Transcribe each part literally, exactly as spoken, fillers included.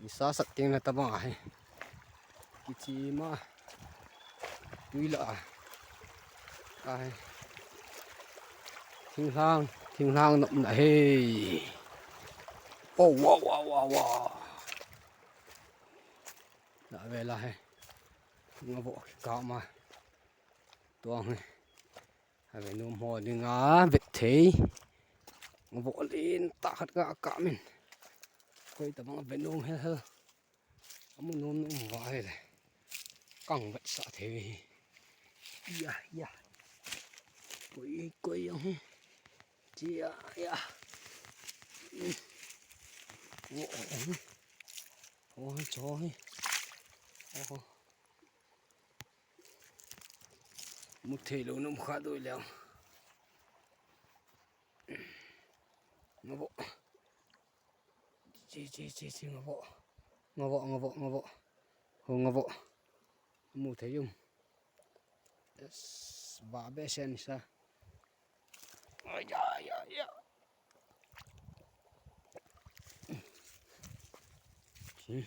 Nisa sat teng le tabang ahi. Kichim a. Tui lah a. Ahi. Thinglhang, thinglhang nopna ahi. Oh, wow, wow, wow, wow. Lah ve lah hi. Ngavoh kikap ma. Tuang hi. Ave nom ho dinga vet thei. Ngavoh lentah khat ka kap in. Koi tabang ave nom hel hel. Amu nom nom va hile. Kang vetsah thei hi. Ya, ya. Koi, koi ang hi. Chia, ya. Ngavoh hi. Oh, cho hi. Oh. Mu thei lou nom kha doi leu. Ngavoh. Chi, chi, chi, chi, ngavoh. Ngavoh, ngavoh, ngavoh. Ho ngavoh. Mu thei um. Yes, ba be sen sa. Ai, ya, ya, ya. Chi.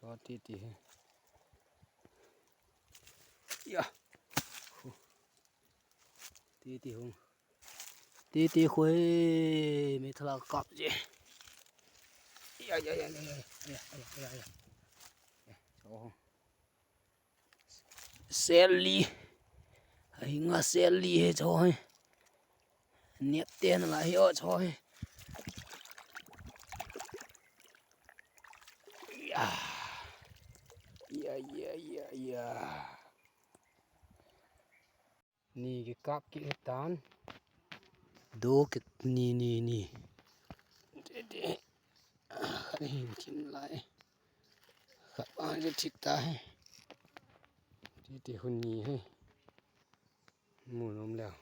Cho titi hi. Ya. Khu. Titi hung. Titi khu hi. Mi thala kap je. Ya, ya, ya, ya, ya. Ya, ya, ya, ya. Ya, cho hung. Sel li. Ahi nga sel li hi cho hi. Nep ten la hi o cho hi. Ya. Ya, ya, ya, ya. Ni kikap kit tan. Do kit ni, ni, ni. Khat hin chin lai. Khat bang je thik ta hi. Titi hun ni hi. Mu nom leu.